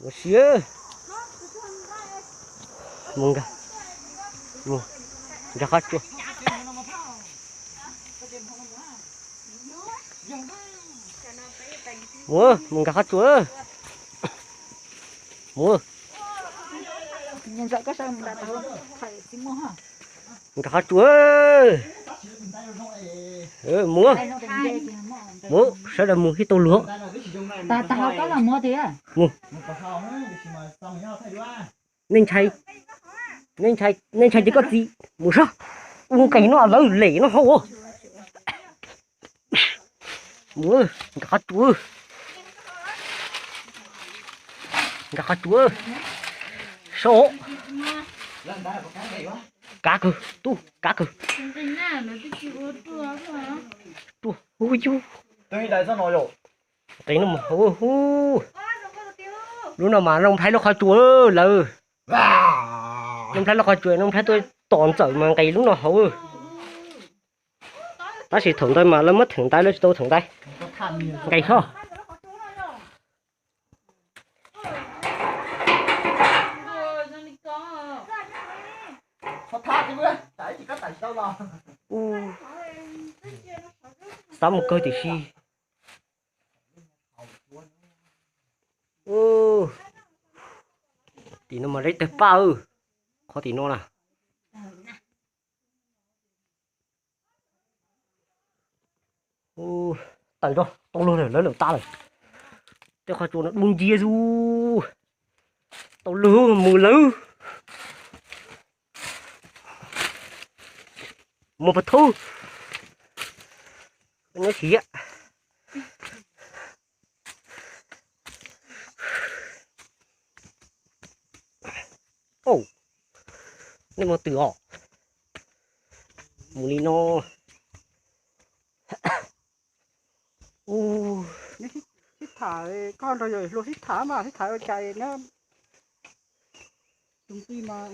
Mus si, mus nkag, mus nkag qhov tsua. Mus, mus nkag qhov tsua. Mus, nkag qhov tsua. Mus, mus, sawv daws mus ib tug luag. Mus, nej ntshai, nej ntshai ces koj txiv mus sab. Ua nqis no lawv lem no hauv. Mus, nkag qhov tsua, nkag qhov tsua, sab. Kav kawg tub, kav kawg. Ruaj hu yug. Nqis no mas hu hu. Lub no mas Nplooj Nplhaib lub qhov tsua lawm. Nplooj Nplhaib lub qhov tsua, Nplooj Nplhaib tuaj tom Ntxawm mas nqis lub no hauv. Tab sis thaum ntawd mas lawv muab theem ntaiv, lawv tsis tau theem ntaiv. Nqis sab. Xav mus kawg tiam sis, tim no mas zeb tawg paj, qhov tim no na. Tawm rau tau luag lawm, lawv lawm tas lawm. Tej qhov tsua no dub nciab xwb. Tau luag mus lawm. Mus pov thub. Nyob siab. Nej mus twg os? Mus li no. Sib tham, koj nrog yawg hluas sib tham mas sib tham ua cas na. Tus tij mas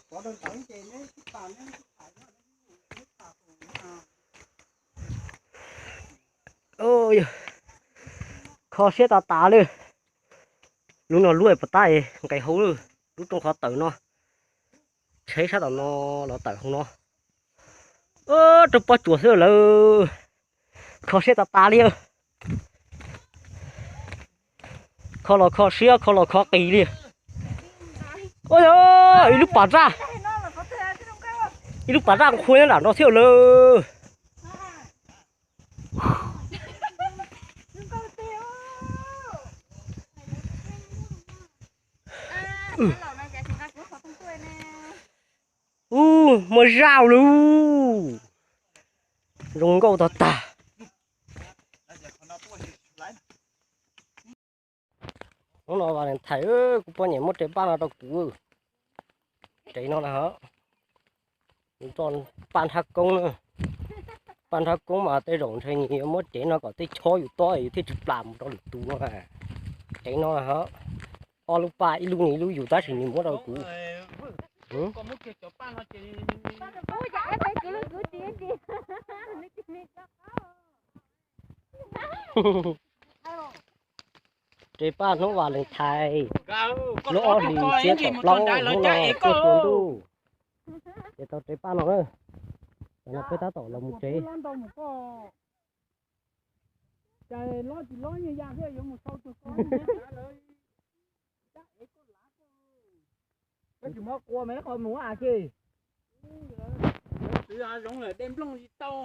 pov rau ntawd ces neb sib tham, neb sib tham, neb tham. Kho siab tas tas li. Lub no luaj puas tab nqis hauv lub rooj qhov tawm no. Tsheb sab tom no los tawm hauv no. Rau pob tsuas xwb lawm. Kho siab tas tas li. Kho los kho siab, kho los kho qis li. Ua yog ib lub pas raj, ib lub pas raj nqhua nyob nram no thiab lawm. Ub, muaj zaj lawm. Zoo nkauj tag tag. Hnub no Valentine, kuv poj niam muab tes paj no rau kuv. Tes no na, paj nrhab koob na. Paj nrhab koob mas tej zaum ntshe nyias yuav muab tes no kom tej chob yus tob yus thiaj tsis plam mus rau lwm tus no na. Tes no na, ob lub paj, ib lub nws ib lub yus tab sis nws muab rau kuv. Tes paj hnub Valentine, lub ob hlis xiab kaum plaub hnub no tuaj tua ntuj. Ces tau tes paj no na, no peb tab tom los mus tsev. Koj tsis muab qua mas qhov mus a ke. Lawv twv zoo lawm dej nplooj tsis tau.